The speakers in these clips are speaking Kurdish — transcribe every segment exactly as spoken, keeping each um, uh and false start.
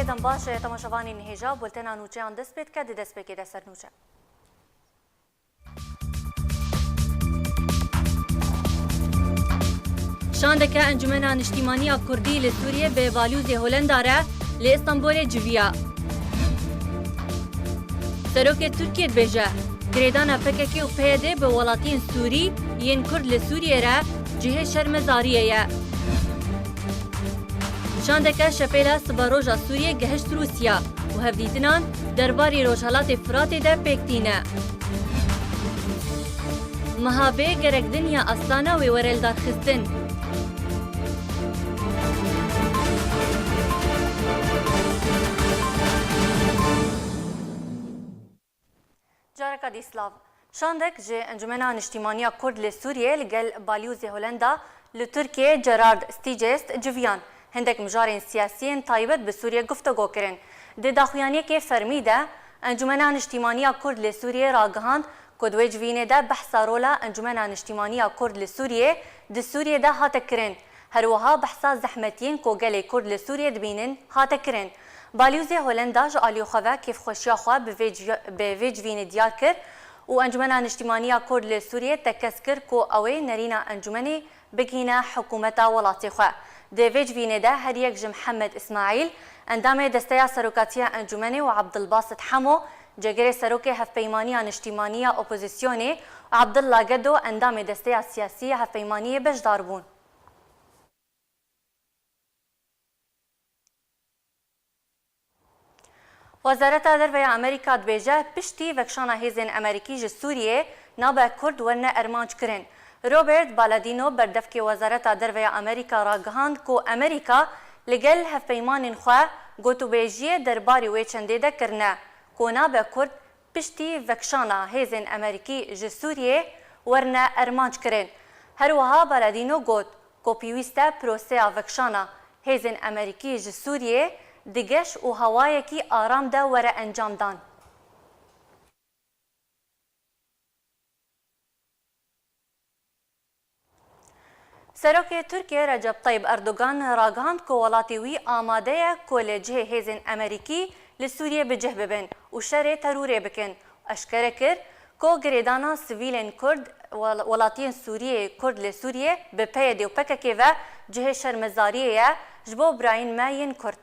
Dem baş, temaşevanên hêja, bultena nûçeyan dest pê dike, di destpêkê de ser nûçe. Şandeke Encumena Niştîmaniya Kurdî li Sûriyê bi balûzê Holenda re li Îstanbulê civiya. Serokê Tirkiyê dibêje, girêdana P K K û P Y D bi welatiyên Sûrî yên Kurd li Sûriyê re cihê şermezariyê ye. Şandeke şepêla siberoja Sûriyê gehişt Rûsya û hevdîtinan derbarî Rojhelatê Firatê de pêk tîne. Mihabê gerek dinya Astana wê were lidarxistin. Careka dî silav. Şandek ji Encumena Niştîmaniya Kurd li Sûriyê li gel balyozê Holenda li Tirkiyê Gerard Stigest civiyan. Hindek mijarên siyasî yên taybet bi Sûriyê guftego kirin. Di daxuyaniyekê fermî de Encumena Niştîmaniya Kurd li Sûriyê ragihand ku di wê civînê de behsa rola Encumena Niştîmaniya Kurd li Sûriyê di Sûriyê de hate kirin. Her wiha behsa zehmetiyên ku gelê Kurd li Sûriyê dibînin hate kirin. Balyozê Holenda ji aliyê xwe ve kêfxweşiya xwe bi vê ciya-, bi vê civînê diyar kir û Encumena Niştîmaniya Kurd li Sûriyê tekez kir ku ew ê nerîna encûmenê bigihîne hikûmeta welatê xwe. Di vê civînê de her yek ji Mihemed Îsmaîl, endamê Desteya Serokatiya Encûmenê û Abdulbasit Hemo, cegirê Serokê Hevpeymaniya Niştîmanî ya Opozisyonê û Abdullah Gedo, endamê Desteya Siyasî ya Hevpeymaniyê beşdar bûn. Wezareta Derve ya Amerîka dibêje, piştî vekşana hêzên Amerîkî ji Sûriyê nabe Kurd werine ermanc kirin. Robert Paladino, berdevkê Wezareta Derve ya Amerîka ragihand ku Amerîka li gel hevpeymanên xwe gotûbêjiyê derbarî wê çendê de kirine ku nabe Kurd piştî vekşana hêzên Amerîkî ji Sûriyê werine ermanc kirin. Her wiha Paladino got ku pêwîst e proseya vekşana hêzên Amerîkî ji Sûriyê di geş û hewayekî aram de were encamdan. Serokê Tirkiyê Recep Tayyip Erdogan ragihand ku welatê wî amade ye ku li cihê hêzên Amerîkî li Sûriyê bi cih bibin û şerê terorê bikin. Eşkere kir ku girêdana sivîlên Kurd, wel-, welatiyên Sûriyê, Kurd li Sûriyê bi P Y D û P K K ve cihê şermezariyê ye ji bo birayên me yên Kurd.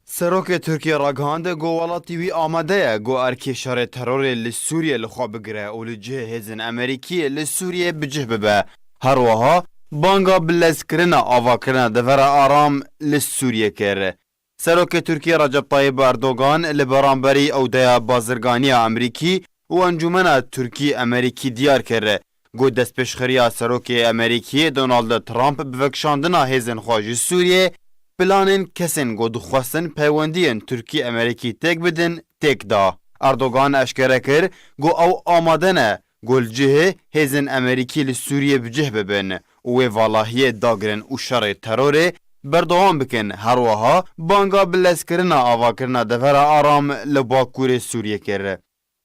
Serokê Tirkiyê ragihand ku welatî wî amade ye ku erkê şerê terorê li Sûriyê li xwe bigire û li cihê hêzên Amerîkî li Sûriyê bi cih bibe. Her wiha banga bilezkirina avakirina devera aram li Sûriyê kir. Serokê Tirkiyê Recep Tayyip Erdogan li beramberî ewdeya bazirganiya Amerîkî û Encûmena Tirkî-Amerîkî diyar kir ku destpêşxeriya Serokê Amerîkî Donald Trump bi vekişandina hêzên xwe ji Sûriyê, planên kesên ku dixwestin peywendiyên Tirkî-Amerîkî têk bidin, têk da. Erdogan eşkere kir ku ew amade ne ku li cihê hêzên Amerîkî li Sûriyê bi cih bibin û wê valahiyê dagirin û şerê terorê berdewam bikin. Her wiha banga bilezkirina avakirina devera aram li Bakurê Sûriyê kir.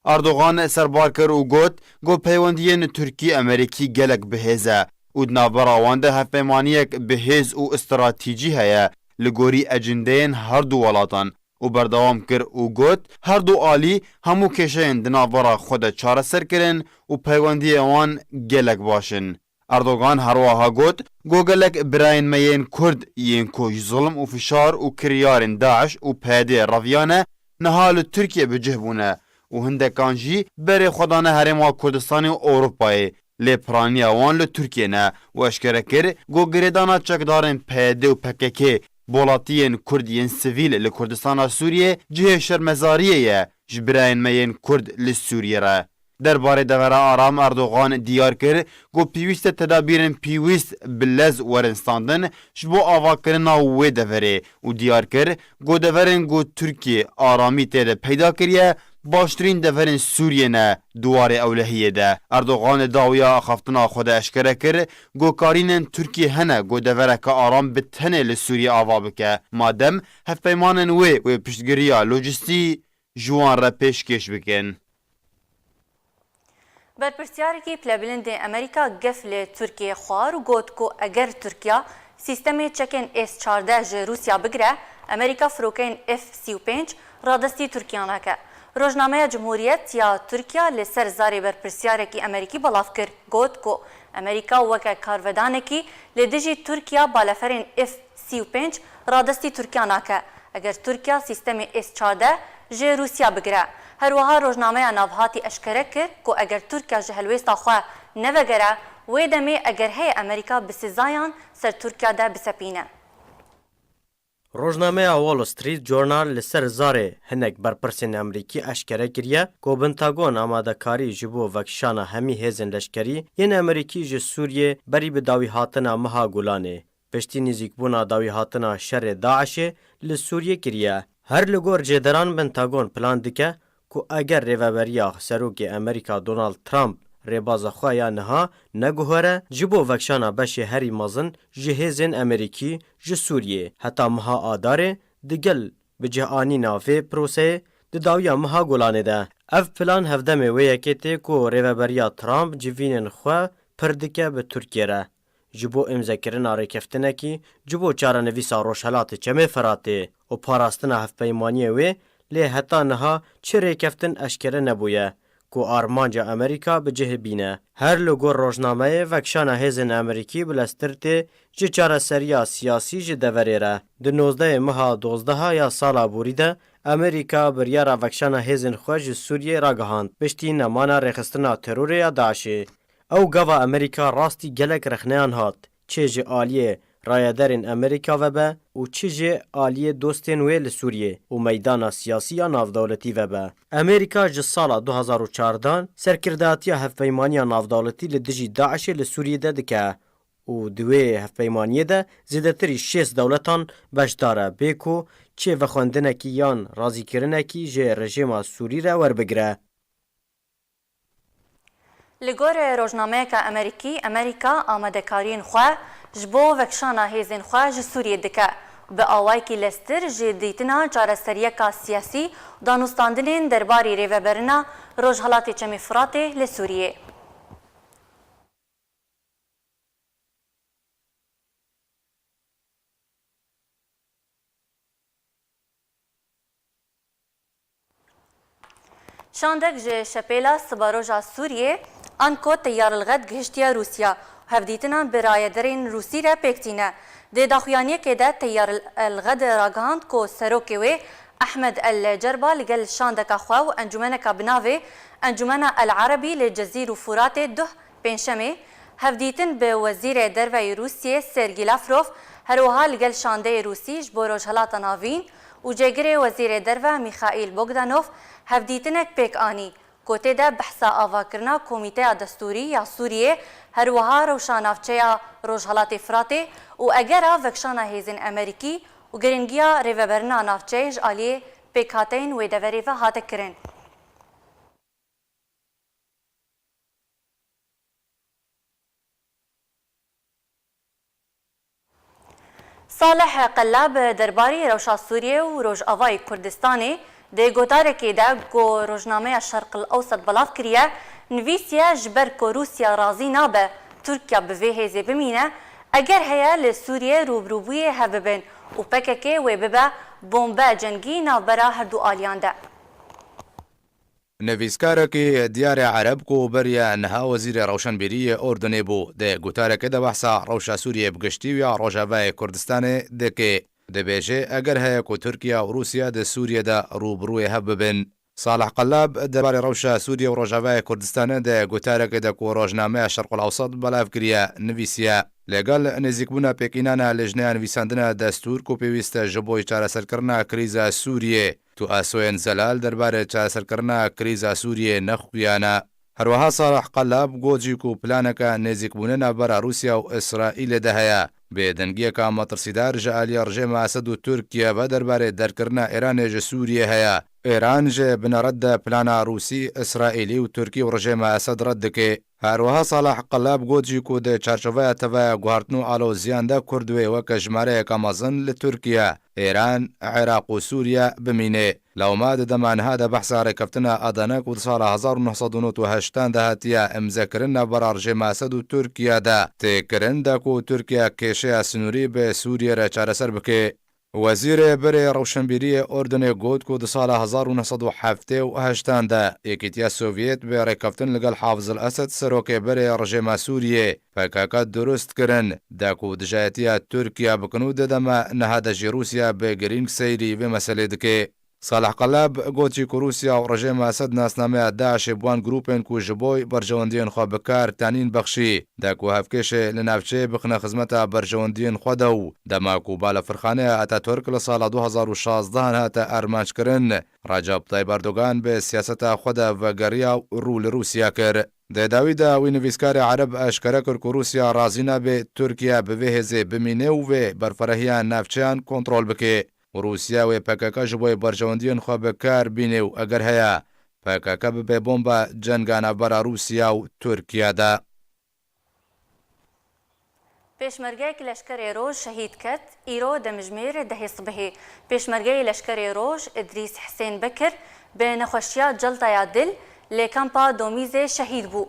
Erdogan serbar kir û got ku peywendiyên Tirkî-Amerîkî gelek bi hêz e û di navbera wan de hevpeymaniyek bi hêz û stratejî heye li gorî ecindeyên her du welatan û berdewam kir û got, her du alî hemû kêşeyên di navbera xwe de çareser kirin û peywendiyên wan gelek baş in. Erdogan her wiha got, ku gelek birayên me yên Kurd yên ku ji zulm û fişar û kiryarên DAIŞ û PYDê reviyane, niha li Tirkiyê bi cih bûne û hindekan jî berê xwe dane Herêma Kurdistanê û Ewropayê, lê piraniya wan li Tirkiyê ne û eşkere kir, ku girêdana çekdarên PYD û PKK bi welatiyên Kurd yên sivîl li Kurdistana Sûriyê cihê şermezariyê ye ji birayên me yên Kurd li Sûriyê re. Derbarê devera aram Erdogan diyar kir ku pêwîst e tedabîrên pêwîst bi lez werin standin ji bo avakirina wê deverê û diyar kir ku deverên ku Tirkiyê aramî tê de peyda kiriye, baştirîn deverên Sûriyê ne di warê ewlehiyê de. Erdogan di dawiya axaftina xwe de eşkere kir ku karînên Tirkiyê hene ku devereke aram bi tenê li Sûriyê ava bike, madem hevpeymanên wê wê piştgiriya lojistî ji wan re pêşkêş bikin. Berpirsiyarek ji Pilebilindên Amerîka gef li Tirkiyê xwar û got ku eger Tirkiye Sîstemê çekên S çardeh ji Rûsya bigire, Amerîka firokeyên F sî û pênc radestî Tirkiya nake. Rojnameya Cumhuriyet ya Tirkiya li ser zarê berpirsiyarekî Amerîkî belav kir, got ku Amerîka weke karvedanekî li dijî Tirkiya baleferên F sî û pênc radestî Tirkiya nake, eger Tirkiya sîstemê S çardeh ji Rûsya bigire. Her wiha rojnameya navhatî eşkere kir ku eger Tirkiya ji helwêsta xwe nevegere, wê demê eger heye Amerîka bi sizayan ser Tirkiya de bisepîne. Rojnameya Wall Street Journal li ser zarê hinek berpirsên Amerîkî eşkere kiriye ku Pentagon amadekarî ji bo vekişana hemî hêzên leşkerî yên Amerîkî ji Sûriyê berî bi dawîhatina meha Gulanê, piştî nêzîkbûna dawîhatina şerê DAIŞê li Sûriyê kiriye. Her li gor jêderan Pentagon plan dike ku eger rêveberiya serokê Amerîka Donald Trump rêbaza xwe ya niha neguhere, ji bo vekişana beşê herî mezin ji hêzên Amerîkî ji Sûriyê heta meha Adarê digel bi cih anîna vê proseyê di dawiya meha Gulanê de. Ev plan hevdemê wê yekê tê ku rêveberiya Trump civînên xwe pir dike bi Tirkiyê re. Ji bo îmzekirina rêkeftinekî ji bo çarenivîsa Rojhelatê Çemê Firatê û parastina hevpeymaniyê wê, lê heta niha çi rêkeftin eşkere nebûye ku armanca Amerîka bi cih bîne. Her li gor rojnameyê, vekişana hêzên Amerîkî bileztir tê ji çareseriya siyasî ji deverê re. Di nozdehê meha dozdeha ya sala borî de Amerîka biryara vekişana hêzên xwe ji Sûriyê ragihand, piştî nemana rêxistina terorê ya DAIŞê. Ew gava Amerîka rastî gelek rexneyan hat, çi ji aliyê rayedarên Amerîka ve be û çi ji aliyê dostên wê li Sûriyê û meydana siyasî ya navdewletî ve be. Amerîka ji sala du hazar û çardeh serkirdatiya hevpeymaniya navdewletî li dijî DAIŞê li Sûriyê de dike û di wê hevpeymaniyê de zêdetirî şêst dewletan beşdar e, bê ku çi vexwendinekî yan razîkirinekî ji rejîma Sûrî re werbigire. Li gorî rojnameyeke Amerîkî, Amerîka amadekariyên xwe ji bo vekişana hêzên xwe ji Sûriyê dike. Bi awayekî leztir ji dîtina çareseriyeka siyasî û danûstandinên derbarî rêveberina Rojhelatê Çemê Firatê li Sûriyê. Şandek ji şepêla sibaroja Sûriyê, anko Teyar el-Ged gihiştiye Rûsya û hevdîtinan bi rayedarên Rûsî re pêk tîne. Di daxuyaniyekê de Teyar el-Ged ragihand ku serokê wê Ehmed El Cerba li gel şandeka xwe û encûmeneka bi navê Encûmena El Erebî li Cezîr û Furatê duh Pêncşemê, hevdîtin bi Wezîrê Derve yê Rûsiyê Sergî Lavrov, her wiha li gel şandeyê Rûsî ji bo Rojhelata Navîn û cêgirê Wezîrê Derve Mîxaîl Bogdanov hevdîtinek pêk anî, ku tê de behsa avakirina Komîteya Destûrî ya Sûriyê, her wiha rewşa navçeya Rojhelatê Firatê û egera vekişana hêzên Amerîkî û girîngiya rêveberina navçeyê ji aliyê pêkhateyên wê deverê ve hate kirin. Salih Qellab derbarî rewşa Sûriyê û Rojavayê Kurdistanê di gotarekê de ku rojnameya Şerq el Ewsat belav kiriye, nivîsiye, ji ber ku Rûsya razî nabe Tirkiya bi vê hêzê bimîne, eger heye li Sûriyê rûbirûbûyê hev bibin û P K K wê bibe bombe cengî navbera her du aliyan de. Nivîskarekî Diyarê Ereb ku beriya niha Wezîrê Rewşenbîrî yê Urdunê bû, di gotarekê de behsa rewşa Sûriyê bi giştî û ya Rojavayê Kurdistanê dike. Dibêje, eger heye ku Tirkiye û Rûsya di Sûriyê de rû bi rûyê hev bibin. Salih Qellab derbarê rewşa Sûriyê û Rojavayê Kurdistanê di gotarekê de ku rojnameya Şerq el Ewsat belav kiriye, nivîsiye, Li gel nêzîkbûna pêkînana Lijneya Nivîsandina Destûr ku pêwîst e ji bo çareserkirina krîza Sûriyê, tu esoyên zelal derbarê çareserkirina krîza Sûriyê nexuyane. Herweha Salih Qellab got jî ku planeke nêzîkbûnê navbera Rûsya û Îsraîlê de heye. Bêdengiyeka metirsîdar ji aliyê rejêma Esed û Tirkiye ve derbarê derkirina Îranê ji Sûriyê heye. Îran ji bineret de plana Rûsî, Îsraîlî û Tirkî û rejêma Esed red dike. Her wiha Salih Qelab got jî ku di çarçoveya teveya guhartin û aloziyan de Kurd wê weke jimareyeke mezin li Tirkiye, Îran, Iraq û Sûriye bimîne. Lewma di dema niha de behsa rêkeftina Adana ku di sala hezar û neh sed û nod û heştan de hatiye îmzekirin navbera rejêma Esed û Tirkiye de tê kirin de ku Tirkiye kêşeya sinûrî bi Sûriye re çareser bike. Wezîrê berê rewşenbîriyê Urdunê got ku di sala hezar û neh sed û heftê û heştan de Yekîtiya Sovyet bi rêkeftin li gel Hafiz el-Esed, serokê berê rejêma Sûriyê, P K K dirust kirin, de ku dijayetiya Tirkiye bikin û di dema niha de jî Rûsya bi girîng seyrî vê meselê dike. Salih Qelab got jî ku Rûsya û rejêma Esed nasnameya DAIŞê bi wan grûpên ku ji bo berjewendiyên xwe bi kar tenîn bexşî, de ku hevkêşê li navçeyê bixine xizmeta berjewendiyên xwe de û dema ku balafirxaneya Ataturk li sala du hezar û şazdeh hate armanc kirin, Recep Tayyip Erdogan bi siyaseta xwe de vegeriya û rû li Rûsya kir. Di dawî de wî nivîskarê Ereb eşkere kir ku Rûsya razî nabe Tirkiye bi vê hêzê bimîne û vê berferehiya navçeyan kontrol bike. Rûsya wê P K K ji bo berjewendiyên xwe bi kar bîne û eger heye, P K K bibe bomba cenga navbera Rûsya û Tirkiye de. Pêşmergeyek Leşkerê Roj şehîd ket, îro demjimêr dehê sibihê. Pêşmergeyê Leşkerê Roj Idrîs Hisên Bekir bi nexweşiya celtaya dil li kampa Domîzê şehîd bû.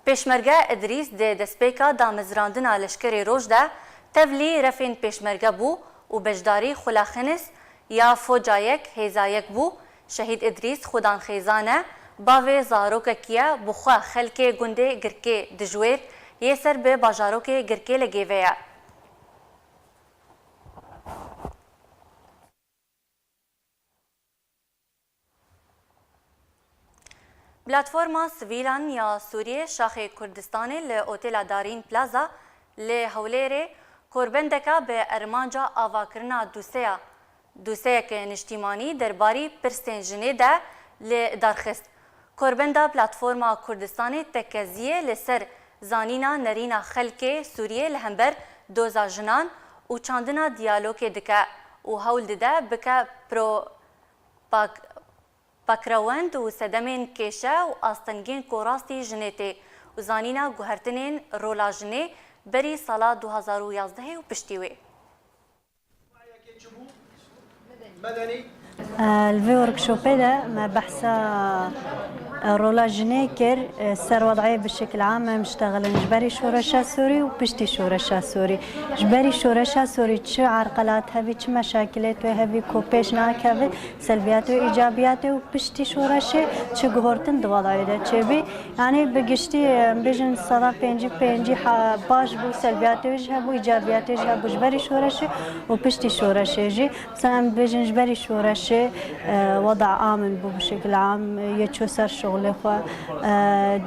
Pêşmerge Idrîs di destpêka damezrandina Leşkerê Roj de tevlî refên Pêşmerge bû û beşdarî xulaxinis ya foca yek hêza yek bû. Şehîd Idrîs xudanxêza ne, bavê zarokekî ye, bi xwe xelkê gundê Girkê Dijwêr yê ser bi bajarokê Girkê Legê ve ye. Platforma Sivîlan ya Sûriyê Şaxê Kurdistanê li Otêla Darîn Plaza li Hewlêrê korbendeka bi armanca avakirina dûseya, dûseyeke niştîmanî derbarî pirsên jinê de li dar xist. Korbenda Platforma Kurdistanê tekeziyê li ser zanîna nerîna xelkê Sûriyê li hember doza jinan û çandina diyalogê dike û hewl dide bike pro-, pak-, pakrewend û sedemên kêşe û astengên ku rastî jinê tê û zanîna guhertinên rola jinê berî sala du hazar û yazdehê û piştî wê. Li vê workshopê de me behsa, e, rola jinê kir, e, ser wedayê bi şekil am em diştexilin ji berî şoreşa Sûrî û piştî şoreşa Sûrî. Ji berî şoreşa Sûrî çi erqelat hebî, çi meşakilêt wê hebî ku pêş nakevin, selbiyatê û îcabiyatê û piştî şoreşê çi guhortin di wedayê de çêbî. Yanî bi giştî, em bêjin seda pêncî pêncî ha-, baş bû, selbiyatê wê jî hebû, îcabiyatê jî hebû ji berî şoreşê û piştî şoreşê jî. Mesela em bêjin ji berî şoreşê, e, weda amin bû bi şekil am, yê çû ser şixulê xwe, e,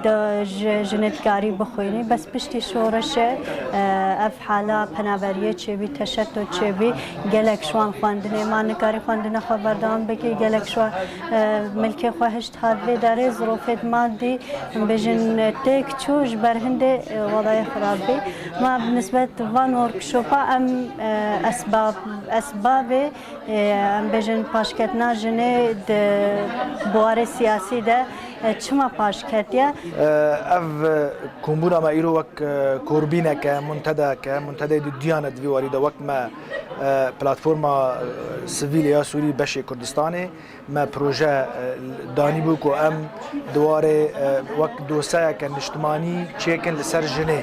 de ji, jinê dikarî bixwînî. Bes piştî şoreşê, e, ev hala penaberiyê çêbî, teşeto çêbî, gelek ji wan xwendinê ma nikarî xwendina xwe berdewam bikî, gelek ji wan, e, milkê xwe hişt hat vê derê, zirofêt madî, em bêjin, têk çû ji ber hindê, e, wedayê xirab bî. Ma bi nisbet van workshopa em, e, esbab, esbabê, e, em bêjin paşketina jinê di buwarê siyasî de, e, çima paş ketiye? E, ev, e, kombûna me îro wek, e, korbîneke, muntedeke, muntedeyê dudiyan e di vî warî de wek me, e, platforma, e, sivîlê ya Sûrî beşê Kurdistanê. Me proje, e, danîbû ku em di warê, e, wek doseyeke niştimanî çêkin li ser jinê.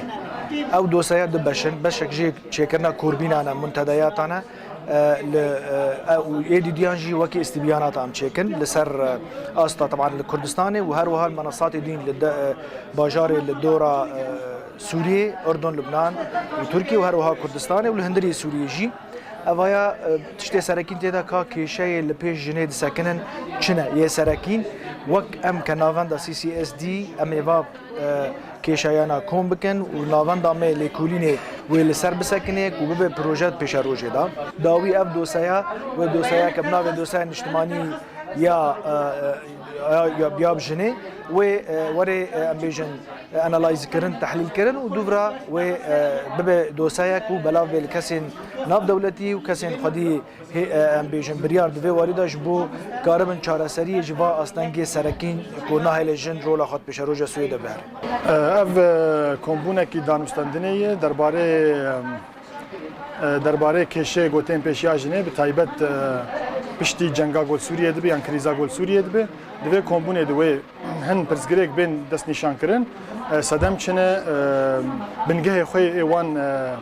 Ew doseya du beş in, beşek jê çêkirina korbînan e, muntedeyatan e, e, li, e, e, û ê dîdiyan jî wekî îstîbyanata em çêkin li ser, e, asta, teban li Kurdistanê û her wiha li menasatê din li de, e, bajarê li dora, e, Sûriyê, Urdun, Lubnan û Tirkiye û her wiha Kurdistanê û li hundirê Sûriyê jî. Evaya, e, tiştê serekîn tê de ka kêşeyê li pêş jinê disekinin çi ne? Yê serekîn, wek em ke navenda C C S D, em ê va, e, kêşeyana kom bikin û navenda me lêkolînê wê li ser bisekine ku bibe proje pêşerojê de. Dawî ev doseya, wê doseya ke bi navê doseya niştimanî ya, e, e, ya, ya, ya bi jinê wê, e, were, e, em bêjin, e, analîzkirin, tehlîlkirin û dûvra wê, e, bibe doseyek û belav bê li kesên navdewletî û kesên xwedî hê, e, em bêjin, biryar di vê warî de ji bo karibin çareseriyê ji va astengê serekîn ku nahêle jin rola xwe di pêşeroja Sûriyê de bihêre. Ev, e, kombûnekî danûstendinê ye derbarê, e, derbarê kêşeyê ku tên pêşiya jinê, bi taybet, e, piştî cenga ku li Sûriyê dibe yan krîza ku li Sûriyê dibe, di vê kombûnê de wê hin pirsgirêk bên destnîşankirin, e, sedem çi ne, e, bingehê xwe yê wan, e,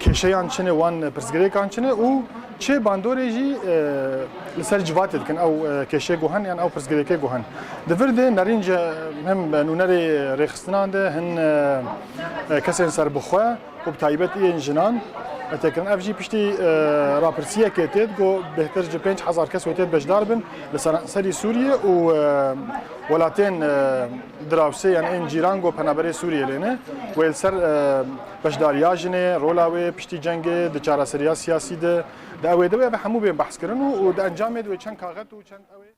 kêşeyan çi ne, wan pirsgirêkan çi ne û çi bandorê jî, e, li ser civatê dikin ew, e, kêşeyê ku hene yan ew pirsgirêkê ku hene. Di vir de nerîn ji hem nûnerê rêxistinan de hin, e, e, kesên serbixwe, û bi taybet yên jinan tê kirin. Ev jî piştî, e, rapirsiyekê tê, ku bêhtir ji pênc hezar kes wê tê beşdar bin li seranserî Sûriyê û, e, welatên, e, dirawsê, yan ên cîran ku penaberê Sûriyê lê ne, wê li ser, e, beşdariya jinê, rola wê piştî cengê, di çareseriya siyasî de, di ew ê de wê ev hemû bên behs kirin û, û di encamê de wê çend kaxet û çend ew ê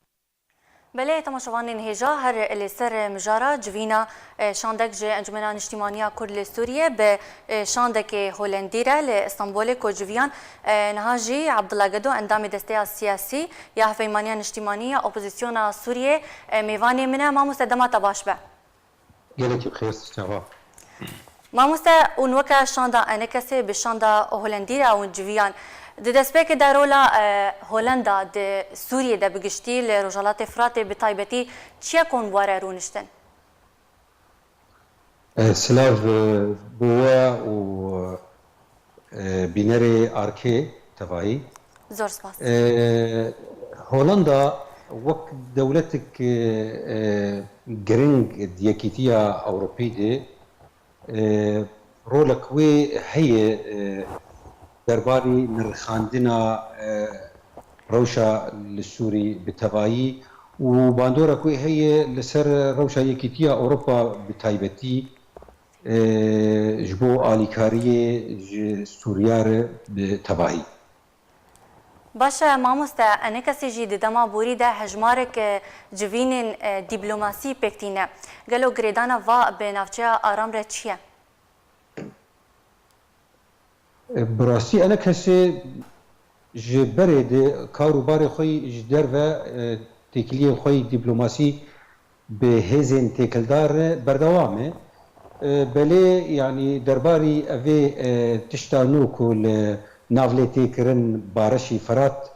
Belê, temaşevanên hêja, her li ser mijara civîna, e, şandek ji Encumena Niştîmaniya Kurd li Sûriyê bi, e, şandekê Holendî re li Stenbolê ku civiyan, e, niha jî Abdullah Gedo, endamê Desteya Siyasî ya Hevpeymaniya Niştîmanî ya Opozisyona Sûriyê, e, mêvanê min e. Mamoste, dema te baş be. Gelekî bi xêr, çawa? Mamoste, û weke şanda Enekesê bi şanda Holendî re ew civiyan. Di destpêkê de rola, e, Holenda di Sûriyê de bi giştî, li Rojhelatê Firatê bi taybetî çi ye ku hûn bi we re rûniştin? E, silav, e, bo we û, e, bînerê Arkê tevayî. Zor spas. E, Holanda wek dewletek, e, e, giring di Yekîtiya Ewropî de, e, rolek wê heye, e, derbarî nirxandina, e, rewşa li Sûrî bi tevayî û bandorek wê heye li ser rewşa Yekîtiya Ewropa bi taybetî, e, ji bo alîkariyê ji Sûriya re bi tevahî. Baş e, mamoste, Enekesê jî di dema borî de hejmarek, e, civînên, e, dîplomasî pêk tîne. Gelo girêdana va bi navçeya Aram re çi ye? E, bi rastî Enekesê ji berê de kar û barê xwe yî ji derve, e, têkiliyên xwe yî dîplomasî bi hêzên têkildar berdewam e. E, belê, yanî derbarî evê, e, tişta nû ku li nav lê tê kirin Bareşî Firat,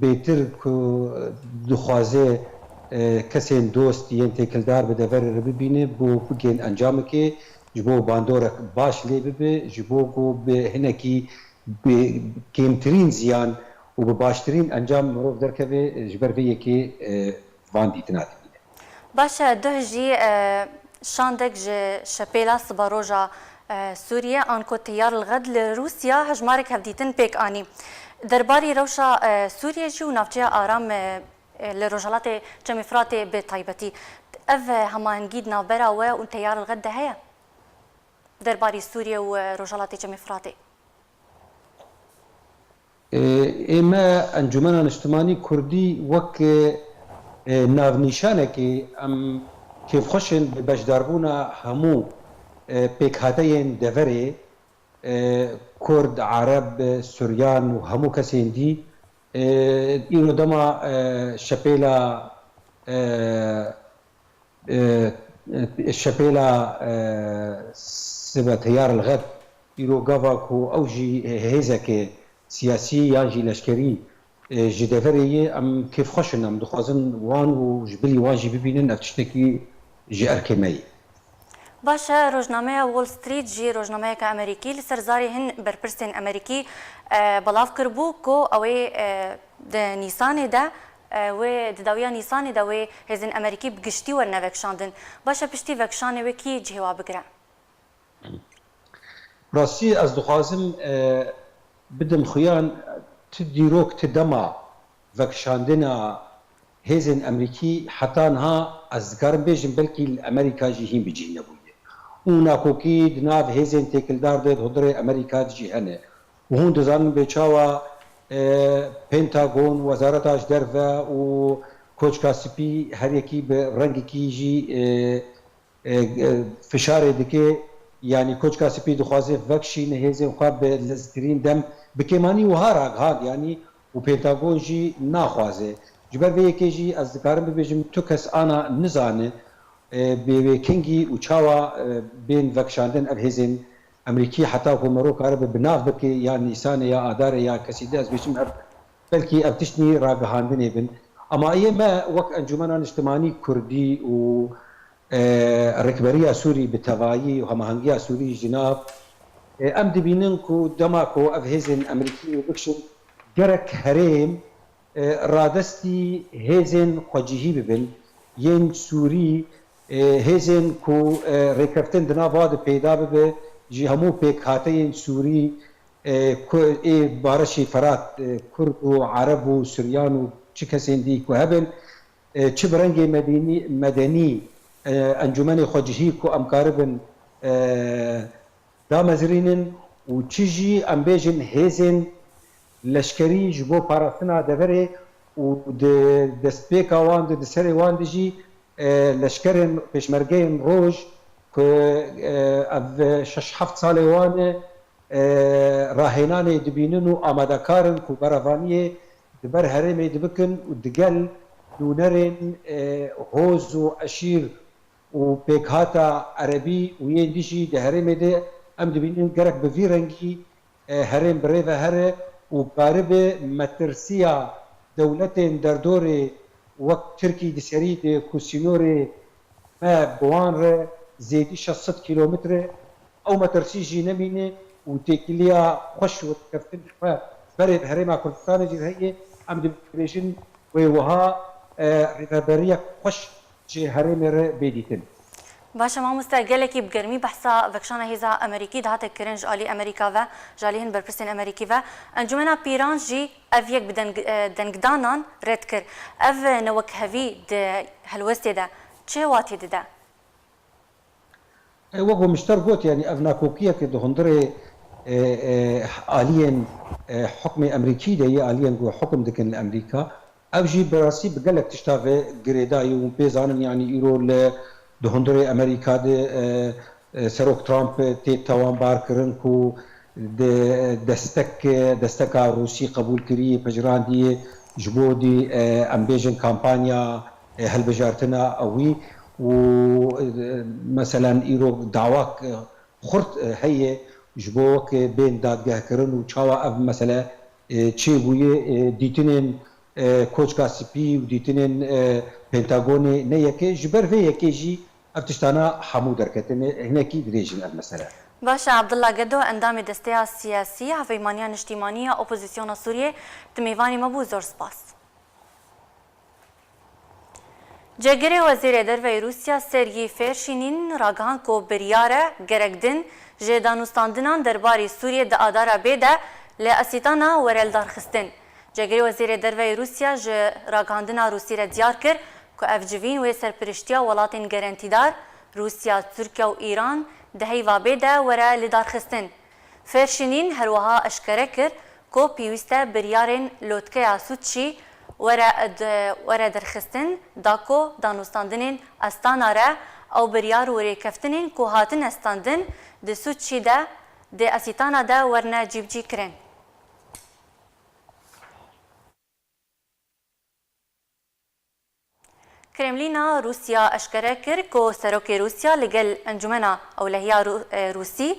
bêtir ku dixwaze, e, kesên dost yên têkildar bi deverê re bibîne, bo bigên encamekê, ji bo bandorek baş lê bibe, ji bo ku bi hinekî bi kêmtirîn ziyan û bi baştirîn encam mirov derkeve, ji ber vê yekê, e, van dîtina dibîne. Baş e, duh jî, e, şandek ji şepêla siberoja, e, Sûriyê, anko Teyar el-Ghad li Rûsya hejmarek hevdîtin pêk anî. Derbarî rewşa, e, Sûriyê jî û navçeya Aram, e, e, li Rojhelatê Çemê Firatê bi taybetî. Ev, e, hemahengî di navbera we û Teyar el-Ghad de heye? Derbarî Sûriyê û, e, Rojhelatê Çemê Firatê. Ê, ê me Encûmena Niştimanî Kurdî wek, e, navnîşanekê em kêfxweş in bi beşdarbûna hemû, e, pêkhateyên deverê, e, Kurd, Ereb, Suryan û hemû kesên dî. E, îro dema, e, şepêla, e, e, e, şepêla, e, sibe Teyar el-Ghad, îro gava ku ew jî hêzeke siyasî yan jî leşkerî, e, ji deverê ye, em kêfxweş in, em dixwazin wan û ji bilî wan jî bibînin, ev tiştekî ji erkê me ye. Baş e, rojnameya Wall Street jî rojnameyeke Amerîkî li ser zarê hin berpirsên Amerîkî, e, belav kiribû ku ew ê, e, di Nîsanê de, e, wê di dawiya Nîsanê de wê hêzên Amerîkî bi giştî werine vekişandin. Baş e, piştî vekişanê wê kî cihê wa bigire? Rastî ez dixwazim, e, bidim xuyan ti dîrok, ti dema vekişandina hêzên Amerîkî heta niha ez dikarim bêjim belkî li Amerîka jî hîn bi cih nebûye. Û nakokî di nav hêzên têkildar de di hundirê Amerîka de jî hene. Û hûn dizanin bê çawa, e, Pentagon, Wezareta ji Derve û Koçka Spî her yekî bi rengekî jî, e, e, e, fişarê dike, yanî Koçka Spî dixwaze vekişîne hêzên xwe bi leztirîn dem, bi kêmanî wiha ragihand, yanî û Pentagon jî naxwaze. Ji ber vê yekê jî ez dikarim bibêjim tu kes ana nizane, e, bi wê kengî û çawa, e, bên vekişandin ev hêzên Emerîkî heta ku mero karibe bi nav bike ya Nîsanê ya Adarê ya kesî de, ez bêjim ev belkî ev tiştî ragihandinê bin. Ama yê me wek Encûmena Niştimanî Kurdî û, e, Rêkberiya Sûrî bi tevayî û hemahengiya Sûrî ji nav, e, em dibînin ku dema ku ev hêzên Emerîkî ê bikişin, gerek herêm, e, radestî hêzên xwecihî bibin, yên Sûrî, e, hêzên ku, e, rêkeftin di nav wa de peyda bibe, ji hemû pêkhateyên Sûrî, e, ku ê Bareşî Ferat, e, Kurd û Ereb û Suryan û çi kesên dî ku hebin, e, çi bi rengê medînî, medenî, e, encûmenê xwecihî ku em karibin, e, damezirînin û çi jî em bêjin hêzên leşkerî ji bo parastina deverê û di destpêka wan de, di serê wan de jî, e, leşkerên pêşmergeyên roj ku, e, ev şeş heft salê wan e, e, rahênanê dibînin û amadekar in ku berevaniyê di ber herêmê dibikin û digel nûnerên, e, hoz û eşîr û pêkhata erebî û yên dî jî di herêmê de em dibînin gerek bi vî rengî, e, herêm bi rê ve here û karibe metirsiya dewletên derdorê wek Tirkî di serî de ku sînorê me bi wan re zêdî şeş sed kîlometre, ew metirsî jî nemîne û têkiliya xweş û rêkeftin ji xwe berê bi Herêma Kurdistanê jî heye, em dibêjin wê wiha, e, rêveberiyek xweş ji herêmê re bê dîtin. Baş e mamoste, gelekî bi germî behsa vekişana hêza Amerîkî dihate kirin ji alî Amerîka ve, ji alî hin berpirsên Amerîkî ve. Encûmena Pîran jî ev yek bi deng-, e, dengdanan red kir. Ev newekhevî di helwestê de çi watê dide? E, wek ku Mişter got, yanî ev nakokiyeke di hundirê, e, e, aliyên, e, hukmê Emerîkî de yê, aliyên ku hukum dikin li Emerîka, ev jî bi rastî bi gelek tişta ve girêdayî û pê zanin, yanî îro li, di hundirê Emerîka de, e, e, Serok Trump tê tawanbar kirin ku di destek, desteka Rûsî qebûl kirî, pejirandî ji bo dî, e, em bêjin kampanya, e, hilbijartina wî û, e, meselen îro dawak, e, xurt, e, heye ji bo wek bên dadgehkirin û çawa ev mesele, e, çêbûye, e, dîtinên, e, Koçka Spî û dîtinên, e, Pentagonê ne yek e. Ji ber vê yekê jî ev tiştana hemû derketine, hinekî dirêj in ev mesele. Baş e, Abdullah Gedo, endamê Desteya Siyasî, Hevpeymaniya Niştîmanî ya Opozisyona Sûriyê, tu mêvanê me bû, zor spas. Cêgirê Wezîrê Derve yê Rûsya Sergî Fêrşînîn ragihand ku biryar e gerek din ji danûstandinan derbarî Sûriyê di adara bê de li Asîtana were lidarxistin. Cêgirê Wezîrê Derve yê Rûsya ji ragihandina Rûsî re diyar kir ku ev civîn wê serpiriştiya welatên gerentîdar, Rûsya, Tirkiye û Îran di heyva bê de were lidarxistin. Fêrşînîn herwiha eşkere kir ku pêwîst e biryarên lotkeya Sûçî were, were derxistin, da ku danûstandinên Astana re ew biryar û rêkeftinên ku hatine standin di Sûçî de, di Asîtana de werine cîbicîkirin. Kremlîna Rûsya eşkere kir ku Serokê Rûsya li gel Encûmena Ewlehiya Rû-, e, Rûsî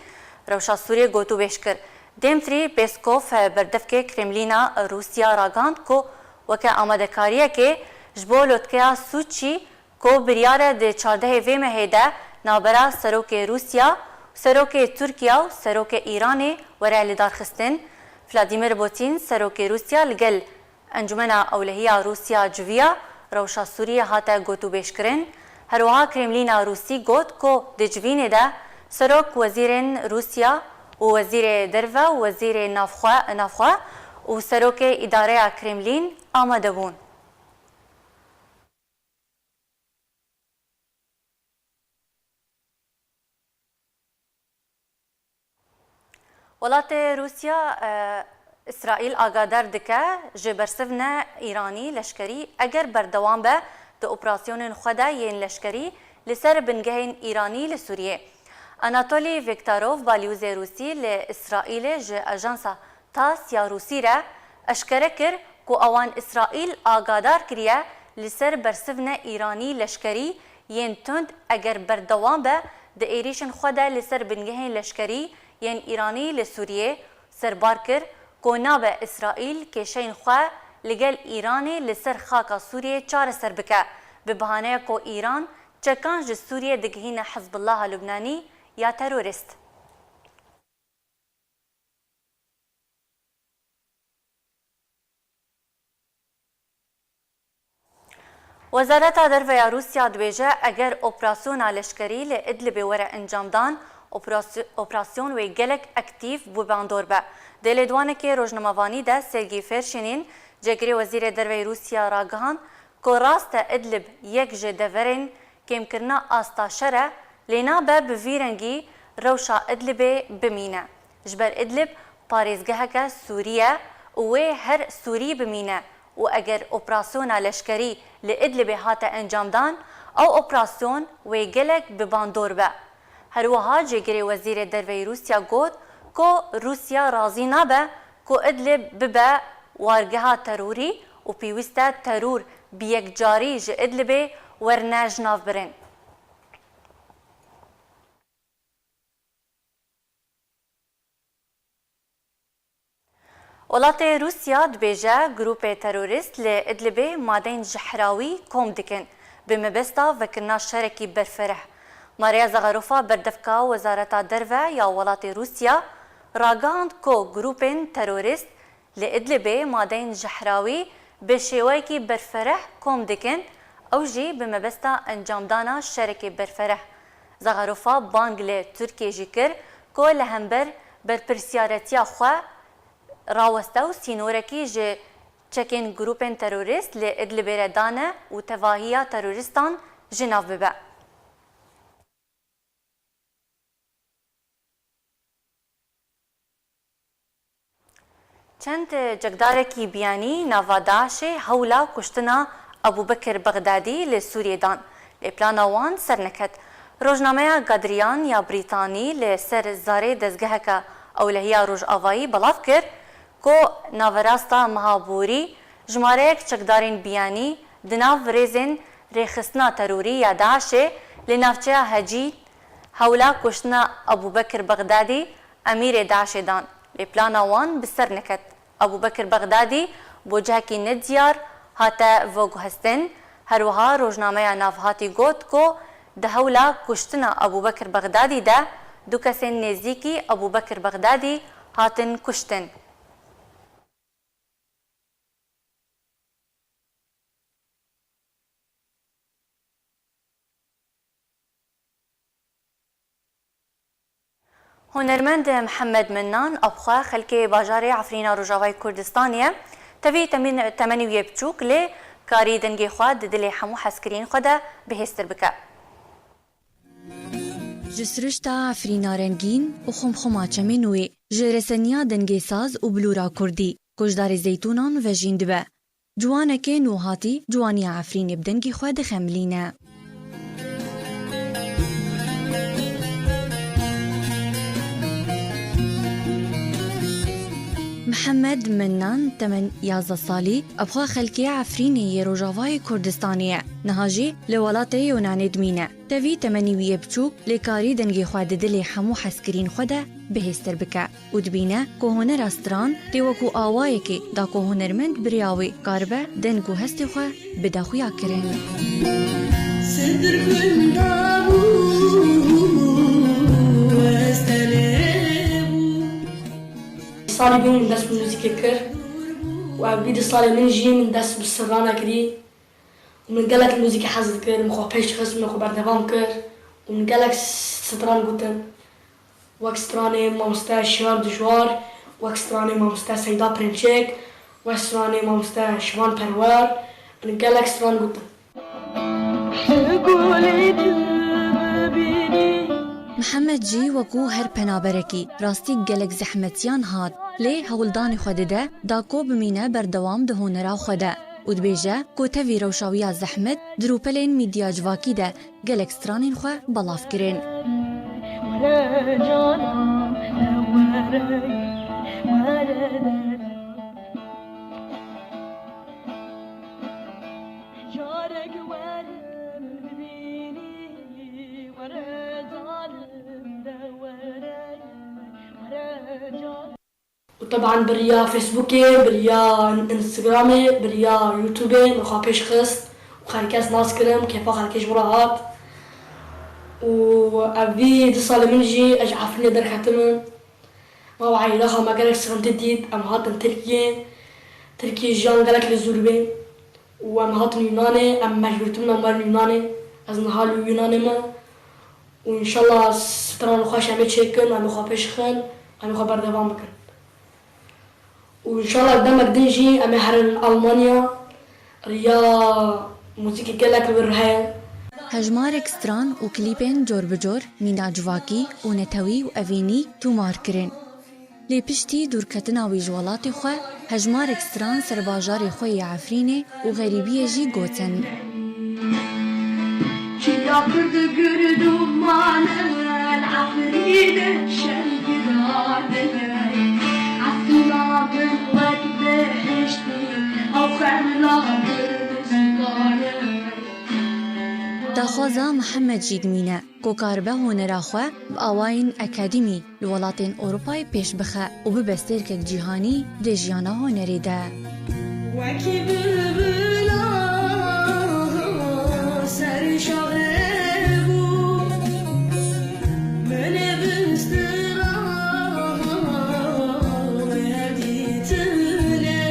rewşa Sûriyê gotûbêj kir. Dmitry Peskov, e, berdevkê Kremlîna Rûsya ragihand ku weke amadekariyekê ji bo lotkeya Sûçî ku biryar e di çardehê vê mehê de navbera Serokê Rûsya, Serokê Tirkiye û Serokê Îranê were lidarxistin, Vladimir Putin, Serokê Rûsya li gel Encûmena Ewlehiya Rûsya civiya rewşa Sûriyê hate gotûbêjkirin. Herwiha Kremlîna Rûsî got ku di civînê de serok, wezîrên Rûsya û wezîrê derve û wezîrê navxwe, navxwe û serokê îdareya Kremlîn amade bûn. Welatê Rûsya, e, Îsraîl agadar dike ji bersivne Îranî leşkerî eger berdewam be di operasyonên xwe de yên leşkerî li ser bingehên Îranî li Sûriyê. Anatolî Viktorov, balyozê Rûsî li Îsraîlê ji ajansa TASS ya Rûsî re eşkere kir ku ewan Îsraîl agadar kiriye li ser bersivne Îranî leşkerî yên tund eger berdewam be di êrîşên xwe de li ser bingehên leşkerî yên Îranî li Sûriyê. Serbar kir ku nabe Îsraîl kêşeyên xwe li gel Îranê li ser xaka Sûriyê çareser bike, bi bahaneya ku Îran çekan ji Sûriyê digihîne Hizbullaha Lubnanî ya terorîst. Wezareta Derve ya Rûsya dibêje, eger operasyona leşkerî li Idlibê were encamdan, operasy-, operasyon wê gelek aktîf û bandor be. Di lêdwanekê rojnamevanî de Sergî Ferşînîn, cêgirê Wezîrê Derve yê Rûsya ragihand ku rast e Idlib yek ji deverên kêmkirina asta şer e, lê nabe bi vî rengî rewşa Idlibê bimîne. Ji ber Idlib parêzgeheke Sûrî ye û wê her Sûrî bimîne û eger operasyona leşkerî li Idlibê hate encamdan, ew operasyon wê gelek bi bandor be. Her wiha cêgirê Wezîrê Derve yê Rûsya got ku Rûsya razî nabe ku Idlib bibe wargeha terorî û pêwîst e teror bi yekcarî ji Idlibê werne jinavbirin. Welatê Rûsya dibêje, grûpê terorîst li Idlibê madeyên jehrawî kom dikin, bi mebesta vekirina şerekî berfereh. Maria Zagarofa, berdevka Wezareta Derve ya welatê Rûsya, ragihand ku grûpên terorîst li Idlibê madeyên jehrawî bi şêweyekî berfereh kom dikin, ew jî bi mebesta encamdana şerekê berfereh. Zagarofa bang li Tirkiyê jî kir ku li hember berpirsiyaretiya xwe raweste û sînorekî ji çekên grûpên terorîst li Idlibê re dane û tevahiya terorîstan ji nav bibe. Çend çekdarekî biyanî nava DAIŞê hewla kuştina Ebûbekir Bexdadî li Sûriyê dan, lê plana wan ser neket. Rojnameya Gadriyan ya Brîtanî li ser zarê dezgeheke ewlehiya Rojavayî belav kir ku naverasta meha borî jimareyek çekdarên biyanî di nav rêzên rêxistina terorî ya DAIŞê li navçeya Hecî hewla kuştina Ebûbekir Bexdadî, emîrê DAIŞê dan, lê plana wan bi ser neket. Ebûbekir Bexdadî bo cihekî nediyar hate veguhestin. Her wiha rojnameya nav hatî got ku di hewla kuştina Ebûbekir Bexdadî de du kesên nêzîkî Ebûbekir Bexdadî hatin kuştin. Hunermend Mihemed Minnan, bi xwe xelkê bajarê Efrîna Rojavayê Kurdistanê ye. Tevî temîn-, temenî wî yê biçûk, lê karî dengê xwe di dilê hemû hezkiriyên xwe de bihêztir bike. Ji sirişta Efrîna rengîn û xumxuma çemên wê, ji reseniya dengê saz û bilûra kurdî, goşdarê zeytûnan vejîn dibe. Ciwanekê nû hatî ciwaniya Efrînê bi dengê xwe dixemilîne. Mihemed Minnan, temen yazdeh salî, bi xwe xelkê Efrînê yê Rojavayê Kurdistanê ye. Niha jî li welatê Yunanê dimîne. Tevî temenî wî yê biçûk, lê karî dengê xwe di dilê hemû hezkiriyên xwe de bihêztir bike û dibîne ku hunera stran tê wekû awayekê da ku hunermend bi rêya wê karibe deng û hestê xwe bide xuyakirin. Salê bû min dest bi muzîkê kir û ev bî di salê min jî min dest bi strana kirî. Min gelek muzîkê hez dikir, min xwe pêş xist, min xwe berdewam kir û min gelek stran gotin. Wek stranê mamoste Şiyar Dijwar, wek stranê mamoste Seyda Pirinçek, wek stranê mamoste Şivan Perwer, min gelek stran gotin. Gulê dil bibînî. Mihemed jî wekû her penaberekî rastî gelek zehmetiyan hat, lê hewldanê xwe dide da ku bimîne berdewam di honera xwe de û dibêje ku tevî rewşa wî ya zehmet di rûpelên mîdya civakî de gelek stranên xwe belav kirin. Û teban bi riya Facebookê, bi riya Instagramê, bi riya YouTubeê min xwe pêş xist û xelkê ez nas kirim, kêfa xelkê ji min re hat. Û ev vî du salê min jî ez ji Efrînê derketime. Ma û aîlexa me gelek sixintî dît, em hatin Tirkiyê. Tirkiyê jiyan gelek li zûr bê. Û em hatin Yunanê, em mecbûr tibin em werin Yunanê. Ez niha li Yunanê me. Û înşallah stran xweş em ê çêkin, em ê xwe pêş xin, em ê xwe berdewam bikin. Û înşallah demek din jî em ê herin Almanya, riya muzîkê gelek li wir heye. Hejmarek stran û klîpên cor bi cor, mîna civakî û netewî û evînî tûmar kirin. Lê piştî dûrketina wî ji welatê xwe, hejmarek stran ser bajarê xwe yê Efrînê û xerîbiyê jî gotin. Çiya Kurd û Kurd û mane Efrînê şergirane. Efrîna min wek behiştî, ew xemla Kurdistane. Daxwaza Mihemed jî dimîne ku karibe honera xwe bi awayên akademî li welatên Ewropayê pêş bixe û bibe stêrkek cîhanî di jiyana hunerê de. Wekî bilbila ser şaxê bû, min ê bistira wê her dîtinê,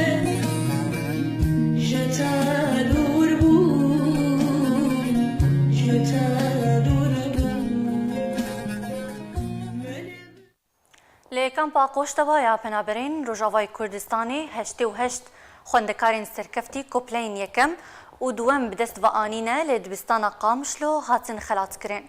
ji te dûr bû, ji te dûr bû. Li kampa Qoşteba ya Penaberên Rojavayê Kurdistanê heştê û heşt xwendekarên serkeftî ku pileyên yekem û duwem bi dest ve anîne li dibistana Qamişlo hatin xelatkirin.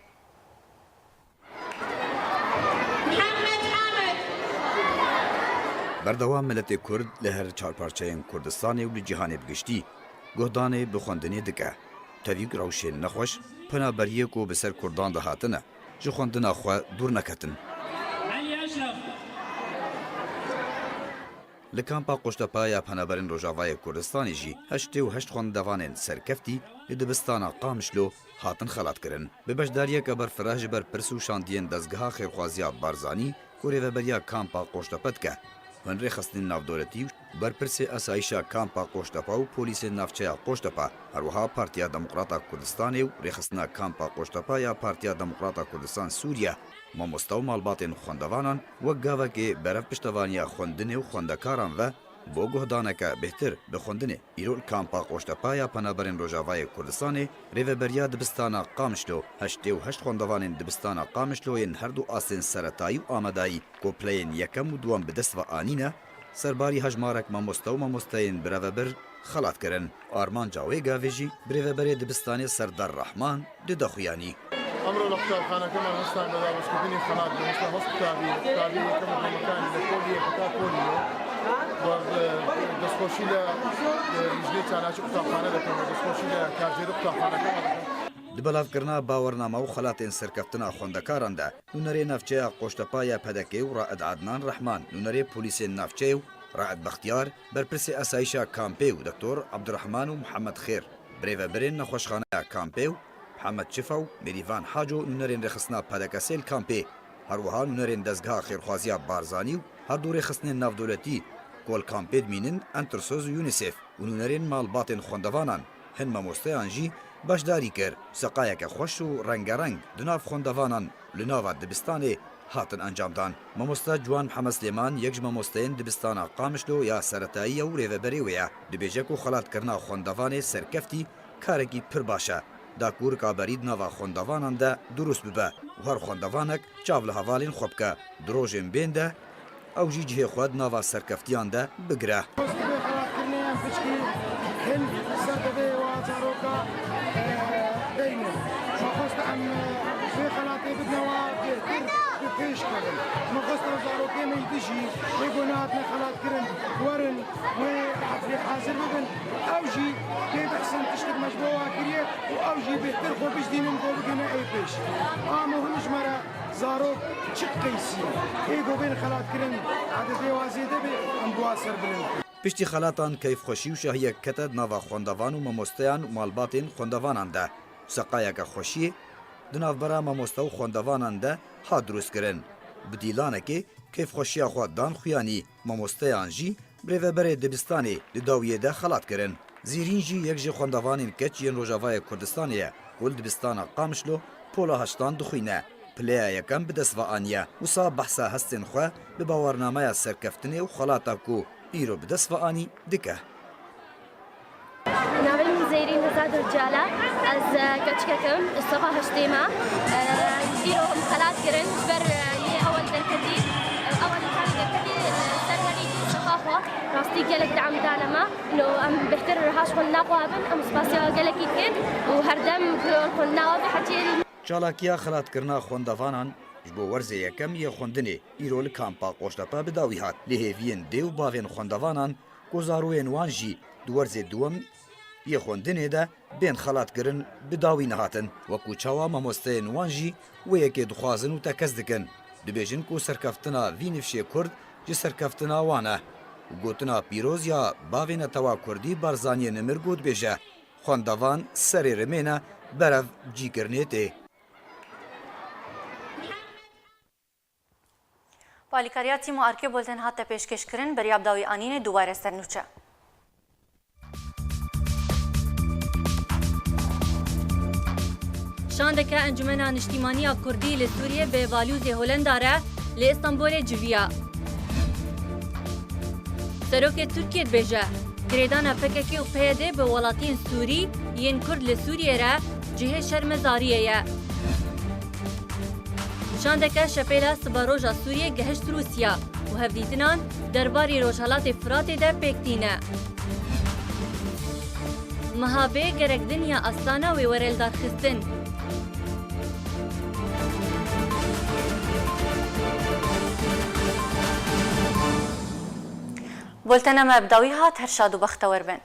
Berdewam miletê Kurd li her çar parçeyên Kurdistanê û li cîhanê bi giştî guhdanê bi xwendinê dike. Tevî rewşên nexweş, penaberiyê ku bi ser Kurdan de hatine, ji xwendina xwe dûr neketin. Li kampa Qoştepa ya Penaberên Rojavayê Kurdistanê jî heştê û heşt xwendevanên serkeftî li dibistana Qamişlo hatin xelatkirin. Bi beşdariyeke berfireh ji ber pirs û şandiyên Dezgeha Xêrxwaziya Barzanî ku rêveberiya kampa Qoştepe dike, Hûn rêxistinên navdewletî û berpirsê asayîşa kampa Qoştepa û polîsên navçeya Qoştepa, her wiha Partiya Demokrata Kurdistanê û rêxistina kampa Qoştepa ya Partiya Demokrata Kurdistan Sûriye, mamoste û malbatên xwendevanan wek gavekê berev piştevaniya xwendinê û xwendekaran ve bo guhdaneke bêhtir bi xwendinê. Îro li kampa Qoştepa ya Penaberên Rojavayê Kurdistanê rêveberiya dibistana Qamişlo, heştê û heşt xwendevanên dibistana Qamişlo yên her du astên seretayî û amadayî ku pileyên yekem û duwem bi dest ve anîne, serbarî hejmarek mamoste û mamosteyên birevebir xelat kirin. Armanca wê gavê jî birêveberê dibistanê Serdar Rehman dide xuyanî. ئەمڕۆ لە قوتابخانەکەمان هەستان بە دابەشکردنی خەڵات بە هێشتا هەشت قوتابی، قوتابی یەکەم و دووەمەکانی لە پۆلی یەک هەتا پۆلی نۆ و، ئە، دەستخۆشی لە، ئە، لیژنەی چالاکی قوتابخانە دەکەم و دەستخۆشی لە کارگێری قوتابخانەکەمان دەکەم. Di belavkirina bawername û xelatên serkeftina xwendekaran de, nûnerê navçeya Qoştepa ya P D K'ê û Raed Adnan Rehman, nûnerê polîsên navçeyê û Raed Bextiyar, berpirsê asayîşa kampê û Doktor Abdurrahman û Mihemed Xêr, birêvebirên nexweşxaneya kampê û Mihemed Çifa û Mêrîvan Haco, nûnerên rêxistina P D K sê li kampê, her wiha nûnerên Dezgeha Xêrxwaziya Barzanî û her du rêxistinên navdewletî ku li kampê dimînin, Entersoz û UNICEF û nûnerên malbatên xwendevanan, hin mamosteyan jî beşdarî kir. Seqayeke xweş û rengereng di nav xwendevanan li nava dibistanê hatin encamdan. Mamoste Ciwan Mihemed Silêman yek ji mamosteyên dibistana Qamişlo ya seretayî ye û rêveberê wê ye. Dibêje ku xelatkirina xwendevanê serkeftî karekî pir baş e, da ku rikaberî di nava xwendevanan de dirûst bibe û her xwendevanek çav li hevalên xwe bike. Di rojên bên de ew jî cihê xwe di nava serkeftiyan de bigire. Xelatkirinê em piçkî hin ser devê wa zaroka, e, deynin. Xwest em vê xelatê bidine wa bêhtir bi pêş kevin. Min xwest ew zarokê me yî dijî, ê ku nehatine xelatkirin, werin, wê heflê hazir bibin. Ew jî bê behsin tiştek me ji bo wa kiriye û ew jî bêhtir xwe bijdînin ku bigihine ê pêş. A muhim ji me re zarok çi qeysî ne. Ê ku bên xelatkirin, ededê wa zêde bê, em bi wa ser bilind bin. Piştî xelatan keyfxweşî û şahiyek kete di nava xwendevan û mamosteyan û malbatên xwendevanan de. Seqayeke xweşiyê di navbera mamoste û xwendevanan de hat dirûstkirin. Bi dîlanekê keyfxweşiya xwe dan xuyanî, mamosteyan jî bi rêveberê dibistanê di dawiyê de xelat kirin. Zîrîn jî yek ji xwendevanên keç yên Rojavayê Kurdistanê ye ku li dibistana Qamişlo pola heştan dixwîne. Pileya yekem bi dest ve aniye. Wisa behsa hestên xwe bi bawernameya serkeftinê û xelata ku îro bi dest ve anî dike. Navê min Zêrîn Hezad Cala. Ez, e, keçikek im, li sefa heştê me. E, îro em xelat kirin, ji ber, e, yê ewil derketî, e, ewil karî derketî, e, ser herî sefa xwe. Rastî gelek deam dane me. No em bêhtir riha ji xwendina xwe hebin, em spasiya gelekî dikin û herdem ku xwendina we bihecê. Çalakiya xelatkirina xwendevanan ji bo werzê yekem yê xwendinê îro li kampa Qoştepe bi dawî hat. Lê hêviyên dê û bavên xwendevanan ku zarûyên wan jî di werzê duwem yê xwendinê de bên xelatkirin bi dawî nehatin. Wekû çawa mamosteyên wan jî wê yekê dixwazin û tekez dikin. Dibêjin ku serkeftina vî nifşê Kurd ji serkeftina wan e. Gotina pîroz ya bavê netewa Kurdî Barzaniyê Nimir ku dibêje, xwendevan serê rimê ne, berev cîkirinê tê. Palîkariya Tîmo Arkê Bolten hate pêşkêşkirin, beriya bi dawî anînê dubare ser nûçe. Şandeke Encumena Niştîmaniya Kurdî li Sûriyê bi balûzê Holenda re li Îstanbulê civiya. Serokê Tirkiyê dibêje, girêdana P K K û P Y D bi welatiyên Sûrî yên Kurd li Sûriyê re cihê şermezariyê ye. Şandeke şepêla siberoja Sûriyê gehişt Rûsya û hevdîtinan derbarê Rojhelatê Firatê de pêk tîne. Meha bê gerek dinya astana wê were lidarxistin. Bultena me bi dawî hat, her şad û bextewer bin.